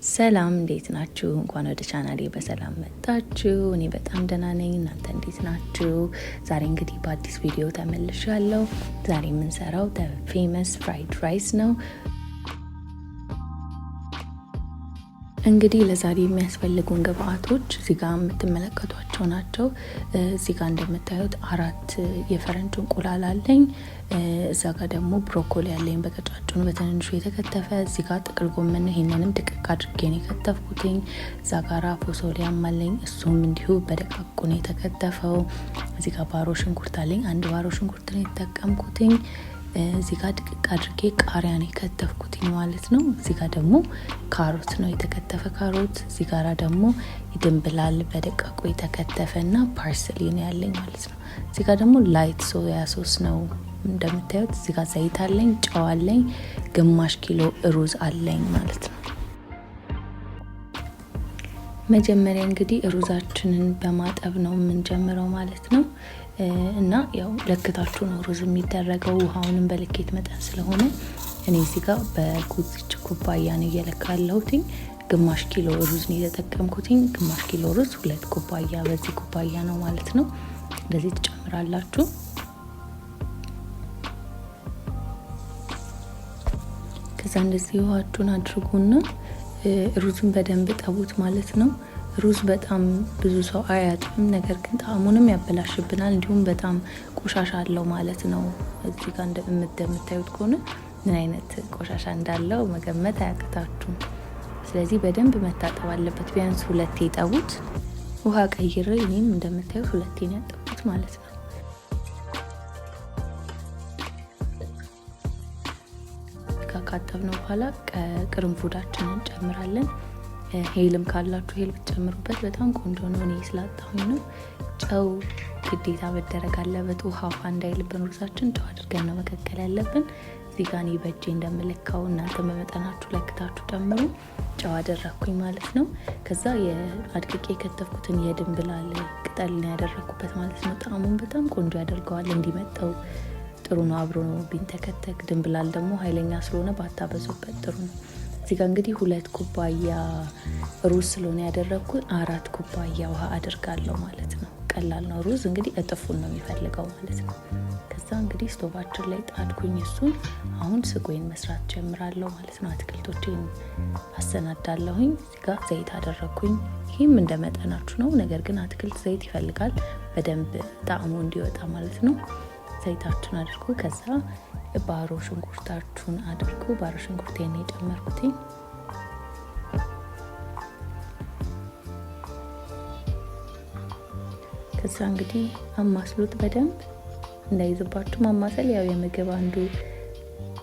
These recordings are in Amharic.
ሰላም እንዴት ናችሁ? እንኳን ወደ ቻናሌ በሰላም መጣችሁ። እኔ በጣም ደህና ነኝ። እናንተ እንዴት ናችሁ? ዛሬ እንግዲህ በአዲስ ቪዲዮ ተመልሻለሁ። ዛሬ የምንሰራው famous fried rice ነው። እንግዲህ ለዛሬ የሚያስፈልጉን ግብአቶች እዚህ ጋር የምትመለከቷቸው ናቸው። እዚህ ጋር እንደምታዩት 4 የፈረንጅ እንቁላል አለኝ። እዛ ጋር ደግሞ ብሮኮሊ አለኝ በቀጫጭኑ በትንንሹ የተከተፈ። እዚህ ጋር ጥቅል ጎመን ነው፣ ይሄንንም ድቅቅ አድርጌ ነው የከተፍኩትኝ። እዛ ጋራ ፎሶሊያም አለኝ፣ እሱም እንዲሁ በደቃቁ ነው የተከተፈው። እዚህ ጋር ባሮ ሽንኩርት አለኝ፣ አንድ ባሮ ሽንኩርት ነው የተጠቀምኩትኝ። እዚህ ጋር ድቅቅ አድርጌ ቃሪያ ነው የከተፍኩትኝ ማለት ነው። እዚህ ጋር ደግሞ ካሮት ነው የተከተፈ ካሮት። እዚህ ጋራ ደግሞ ድንብላል በደቃቁ የተከተፈና parsley ነው ያለኝ ማለት ነው። እዚህ ጋር ደግሞ light soya sauce ነው እንደምታዩት። እዚህ ጋር ዘይት አለኝ፣ ጨው አለኝ፣ ግማሽ ኪሎ ሩዝ አለኝ ማለት ነው። መጀመሪያ እንግዲህ ሩዛችንን በማጠብ ነው የምንጀምረው ማለት ነው። እና ያው ለክታችሁ ነው ሩዝ የሚደረገው፣ ውሃውንም በልኬት መጠን ስለሆነ እኔ እዚህ ጋር በጉዝች ኩባያ ነው እየለካ ያለሁትኝ። ግማሽ ኪሎ ሩዝ ነው የተጠቀምኩትኝ። ግማሽ ኪሎ ሩዝ 2 ኩባያ በዚህ ኩባያ ነው ማለት ነው። እንደዚህ ትጨምራላችሁ። ከዛ እንደዚህ ውሃችሁን አድርጉና ሩዙን በደንብ ጠቡት ማለት ነው። ሩዝ በጣም ብዙ ሰው አያጥብም፣ ነገር ግን ጣዕሙንም ያበላሽብናል። እንዲሁም በጣም ቆሻሻ አለው ማለት ነው። እዚህ ጋር እንደምታዩት ከሆነ ምን አይነት ቆሻሻ እንዳለው መገመት አያቅታችሁም። ስለዚህ በደንብ መታጠብ አለበት። ቢያንስ 2 ጠቡት። ውሃ ቀይሬ እኔም እንደምታዩት 2 ነው ያጠብኩት ማለት ነው። ካጠብነው በኋላ ቅርንፉዳችንን እንጨምራለን። ሄልም ካላችሁ ሄል ብትጨምሩበት በጣም ቆንጆ ነው። እኔ ስላጣሁኝ ነው። ጨው ግዴታ መደረግ አለበት። ውሃ ውሃ እንዳይልብን ሩዛችን ጨው አድርገን ነው መቀቀል ያለብን። እዚህ ጋር እኔ በእጄ እንደምለካው እናንተ በመጠናችሁ ለክታችሁ ጨምሩ። ጨው አደረኩኝ ማለት ነው። ከዛ አድቅቄ የከተፍኩትን የድንብላል ቅጠል ነው ያደረኩበት ማለት ነው። ጣዕሙን በጣም ቆንጆ ያደርገዋል። እንዲመጣው ጥሩ ነው አብሮ ቢንተከተክ። ድንብላል ደግሞ ኃይለኛ ስለሆነ ባታበዙበት ጥሩ ነው። እዚህ ጋር እንግዲህ 2 ኩባያ ሩዝ ስለሆነ ያደረኩት 4 ኩባያ ውሃ አድርጋለሁ ማለት ነው። ቀላል ነው። ሩዝ እንግዲህ እጥፉን ነው የሚፈልገው ማለት ነው። ከዛ እንግዲህ ስቶቫችን ላይ ጣድኩኝ እሱን። አሁን ስጎይን መስራት ጀምራለሁ ማለት ነው። አትክልቶቼን አሰናዳለሁኝ። እዚህ ጋር ዘይት አደረኩኝ። ይሄም እንደ መጠናችሁ ነው። ነገር ግን አትክልት ዘይት ይፈልጋል በደንብ ጣዕሙ እንዲወጣ ማለት ነው። ዘይታችሁን አድርጉ። ከዛ ባሮ ሽንኩርታችሁን አድርጉ። ባሮ ሽንኩርቴን ነው የጨመርኩትኝ። ከዛ እንግዲህ አማስሉት በደንብ እንዳይዝባችሁ። ማማሰል ያው የምግብ አንዱ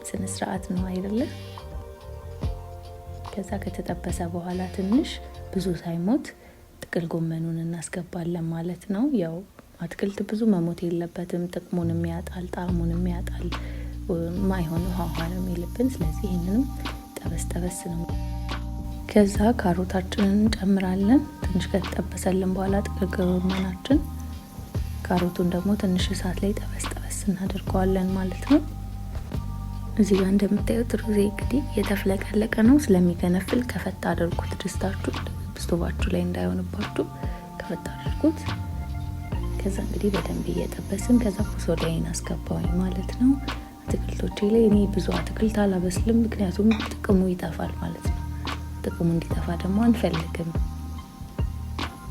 ስነ ስርዓት ነው አይደለ? ከዛ ከተጠበሰ በኋላ ትንሽ ብዙ ሳይሞት ጥቅል ጎመኑን እናስገባለን ማለት ነው። ያው አትክልት ብዙ መሞት የለበትም። ጥቅሙንም ያጣል፣ ጣዕሙንም ያጣል። ማይሆን ውሃ ውሃ ነው የሚልብን። ስለዚህ ይሄንንም ጠበስ ጠበስ ነው። ከዛ ካሮታችንን እንጨምራለን። ትንሽ ከተጠበሰልን በኋላ ጥቅል ጎመናችን ካሮቱን ደግሞ ትንሽ እሳት ላይ ጠበስ ጠበስ እናደርገዋለን ማለት ነው። እዚህ ጋር እንደምታዩት ሩዜ እንግዲህ የተፍለቀለቀ ነው። ስለሚገነፍል ከፈት አድርጉት። ድስታችሁ ስቶቫችሁ ላይ እንዳይሆንባችሁ ከፈት አድርጉት። ከዛ እንግዲህ በደንብ እየጠበስን ከዛ ፎሶሊያዬን አስገባሁኝ ማለት ነው። አትክልቶቼ ላይ እኔ ብዙ አትክልት አላበስልም፣ ምክንያቱም ጥቅሙ ይጠፋል ማለት ነው። ጥቅሙ እንዲጠፋ ደግሞ አንፈልግም።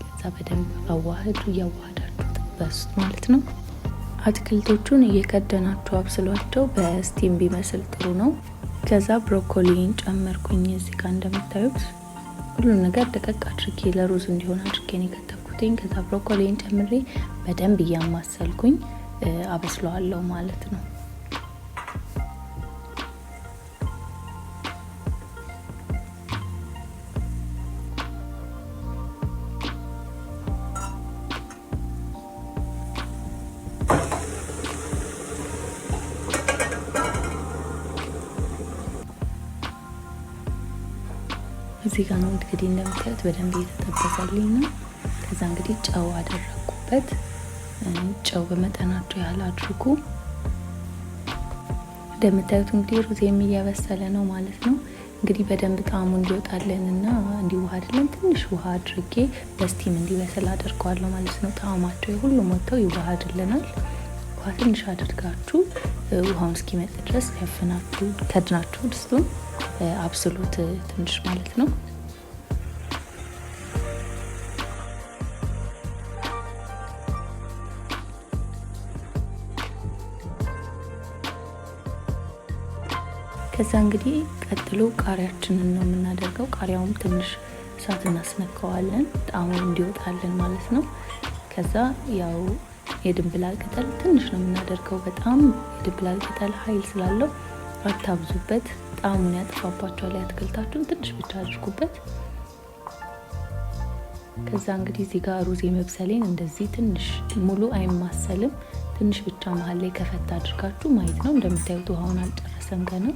ከዛ በደንብ አዋህዱ፣ እያዋህዳችሁ ጥበሱት ማለት ነው። አትክልቶቹን እየከደናችሁ አብስሏቸው። በ steam ቢመስል ጥሩ ነው። ከዛ ብሮኮሊን ጨመርኩኝ። እዚህ ጋር እንደምታዩት ሁሉም ነገር ደቀቅ አድርጌ ለሩዝ እንዲሆን አድርጌ ነው የከተፍኩትኝ። ከዛ ብሮኮሊን ጨምሬ በደንብ እያማሰልኩኝ አበስለዋለሁ ማለት ነው። እዚህ ጋር ነው እንግዲህ እንደምታዩት በደንብ እየተጠበሰልኝ ነው። ከዛ እንግዲህ ጨው አደረኩበት። ጨው በመጠናችሁ ያህል አድርጉ። እንደምታዩት እንግዲህ ሩዜም እየበሰለ ነው ማለት ነው። እንግዲህ በደንብ ጣዕሙ እንዲወጣልንና እንዲዋሃድልን ትንሽ ውሃ አድርጌ በ steam እንዲበስል አድርገዋለሁ ማለት ነው። ጣዕማቸው ሁሉም ወጥተው ይዋሃድልናል። ውሃ ትንሽ አድርጋችሁ ውሃውን እስኪመጥ ድረስ ከፍናችሁ ከድናችሁ ድስቱን አብስሉት ትንሽ ማለት ነው። ከዛ እንግዲህ ቀጥሎ ቃሪያችንን ነው የምናደርገው። ቃሪያውም ትንሽ እሳት እናስነካዋለን ጣዕሙ እንዲወጣልን ማለት ነው። ከዛ ያው የድንብላል ቅጠል ትንሽ ነው የምናደርገው። በጣም የድንብላል ቅጠል ኃይል ስላለው አታብዙበት፣ ጣዕሙን ያጠፋባቸዋል። የአትክልታችሁን ትንሽ ብቻ አድርጉበት። ከዛ እንግዲህ እዚህ ጋር ሩዝ የመብሰሌን እንደዚህ ትንሽ ሙሉ አይማሰልም፣ ትንሽ ብቻ መሀል ላይ ከፈት አድርጋችሁ ማየት ነው። እንደምታዩት ውሃውን አልጨረሰም ገና።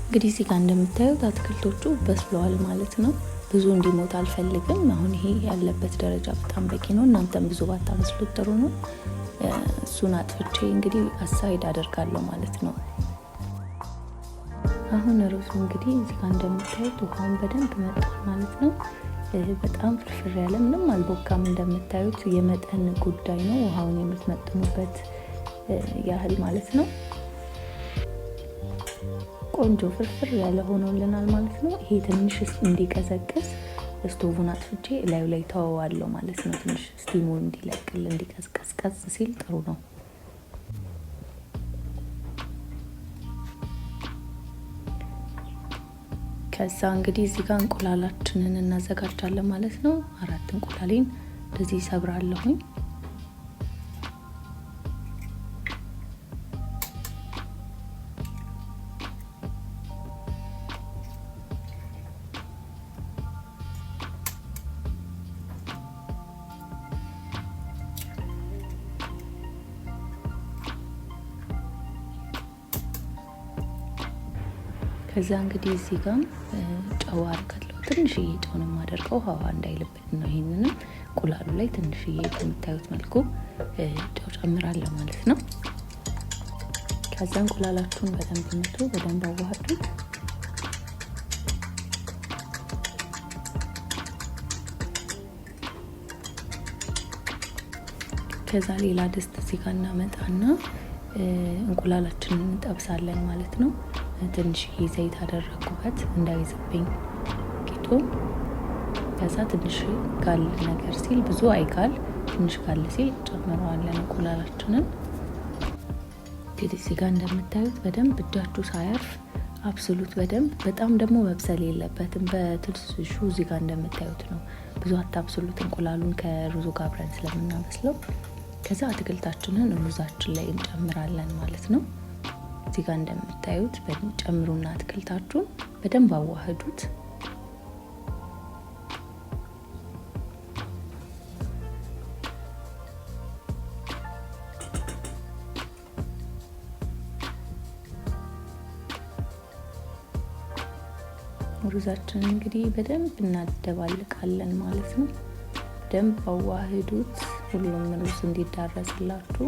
እንግዲህ እዚህ ጋር እንደምታዩት አትክልቶቹ በስለዋል ማለት ነው። ብዙ እንዲሞት አልፈልግም። አሁን ይሄ ያለበት ደረጃ በጣም በቂ ነው። እናንተም ብዙ ባታበስሉት ጥሩ ነው። እሱን አጥፍቼ እንግዲህ aside አደርጋለሁ ማለት ነው። አሁን ሩዙ እንግዲህ እዚህ ጋር እንደምታዩት ውሃውን በደንብ መጥቷል ማለት ነው። በጣም ፍርፍር ያለ ምንም አልቦካም። እንደምታዩት የመጠን ጉዳይ ነው፣ ውሃውን የምትመጥኑበት ያህል ማለት ነው። ቆንጆ ፍርፍር ያለ ሆኖልናል ማለት ነው። ይሄ ትንሽ እንዲቀዘቅዝ ስቶቡን አጥፍቼ እላዩ ላይ ተወዋለሁ ማለት ነው። ትንሽ steam ኡ እንዲለቅል እንዲቀዝቀዝቀዝ ሲል ጥሩ ነው። ከዛ እንግዲህ እዚህ ጋር እንቁላላችንን እናዘጋጃለን ማለት ነው። 4 እንቁላሌን እንደዚህ ሰብራለሁኝ። ከዛ እንግዲህ እዚህ ጋር ጨው አደርጋለሁ። ትንሽዬ ጨው ነው የማደርገው፣ ውሃ እንዳይልብን ነው። ይሄንንም እንቁላሉ ላይ ትንሽዬ በምታዩት መልኩ ጨው ጨምራለሁ ማለት ነው። ከዛ እንቁላላችሁን በደንብ ምቱ፣ በደንብ አዋህዱት። ከዛ ሌላ ድስት እዚህ ጋር እናመጣና እንቁላላችንን እንጠብሳለን ማለት ነው። ትንሽዬ ዘይት አደረኩበት እንዳይዝብኝ ቂጡ። ከዛ ትንሽ ጋል ነገር ሲል፣ ብዙ አይጋል፣ ትንሽ ጋል ሲል ጨምረዋለን እንቁላላችንን። እንግዲህ እዚህ ጋር እንደምታዩት በደንብ እጃችሁ ሳያርፍ አብስሉት በደንብ። በጣም ደግሞ መብሰል የለበትም፣ በትንሹ እዚህ ጋር እንደምታዩት ነው። ብዙ አታብስሉት እንቁላሉን ከሩዙ ጋር አብረን ስለምናበስለው። ከዛ አትክልታችንን ሩዛችን ላይ እንጨምራለን ማለት ነው። እዚህ ጋር እንደምታዩት ጨምሩና አትክልታችሁን በደንብ አዋህዱት። ሩዛችንን እንግዲህ በደንብ እናደባልቃለን ማለት ነው። በደንብ አዋህዱት ሁሉም ሩዝ እንዲዳረስላችሁ።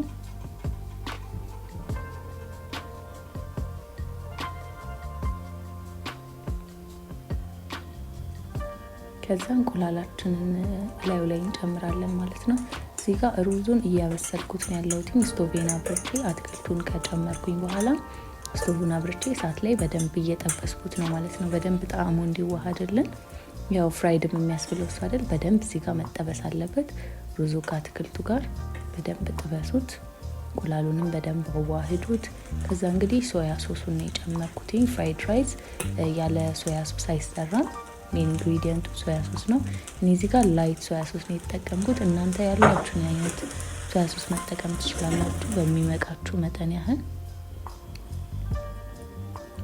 ከዛ እንቁላላችንን ላዩ ላይ እንጨምራለን ማለት ነው። እዚህ ጋር ሩዙን እያበሰልኩት ነው ያለሁት። ስቶቬን አብርቼ አትክልቱን ከጨመርኩኝ በኋላ ስቶቡን አብርቼ እሳት ላይ በደንብ እየጠበስኩት ነው ማለት ነው። በደንብ ጣዕሙ እንዲዋሃድልን፣ ያው fried ም የሚያስብለው እሱ አይደል? በደንብ እዚህ ጋር መጠበስ አለበት። ሩዙ ከአትክልቱ ጋር በደንብ ጥበሱት። እንቁላሉንም በደንብ አዋህዱት። ከዛ እንግዲህ soya sauce ኡን ነው የጨመርኩትኝ። Fried rice ያለ soya sauce አይሰራም። Main ingredient ኡ soya sauce ነው። እኔ እዚህ ጋር light soya sauce ነው የተጠቀምኩት። እናንተ ያላችሁን አይነት soya sauce መጠቀም ትችላላችሁ፣ በሚበቃችሁ መጠን ያህል።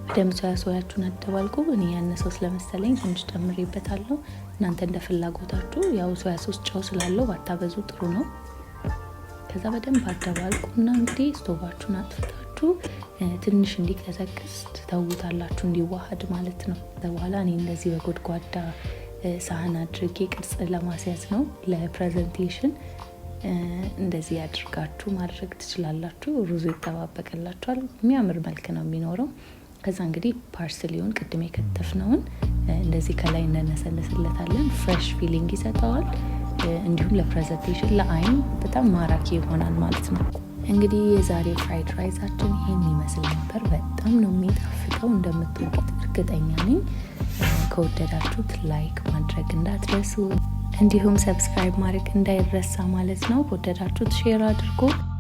በደንብ soya sauce ኣችሁን አደባልቁ። እኔ ያነሰው ስለመሰለኝ ትንሽ ጨምሬበታለሁ። እናንተ እንደ ፍላጎታችሁ። ያው soya sauce ጨው ስላለው ባታበዙ ጥሩ ነው። ከዛ በደንብ አደባልቁ እና እንግዲህ ስቶቫችሁን አጥፍታችሁ ትንሽ እንዲቀዘቅዝ ትተውታላችሁ፣ እንዲዋሃድ ማለት ነው። በኋላ እኔ እንደዚህ በጎድጓዳ ሳህን አድርጌ ቅርጽ ለማስያዝ ነው ለ presentation። እንደዚህ አድርጋችሁ ማድረግ ትችላላችሁ። ሩዙ ይጠባበቅላችኋል። የሚያምር መልክ ነው የሚኖረው። ከዛ እንግዲህ parsley ውን ቅድም የከተፍነውን እንደዚህ ከላይ እንነሰንስለታለን። Fresh feeling ይሰጠዋል። እንዲሁም ለ presentation ለአይን በጣም ማራኪ ይሆናል ማለት ነው። እንግዲህ የዛሬው fried rice ኣችን ይሄን ይመስል ነበር። በጣም ነው የሚጣፍጠው፣ እንደምትወዱት እርግጠኛ ነኝ። ከወደዳችሁት like ማድረግ እንዳትረሱ፣ እንዲሁም subscribe ማድረግ እንዳይረሳ ማለት ነው። ከወደዳችሁት share አድርጉ።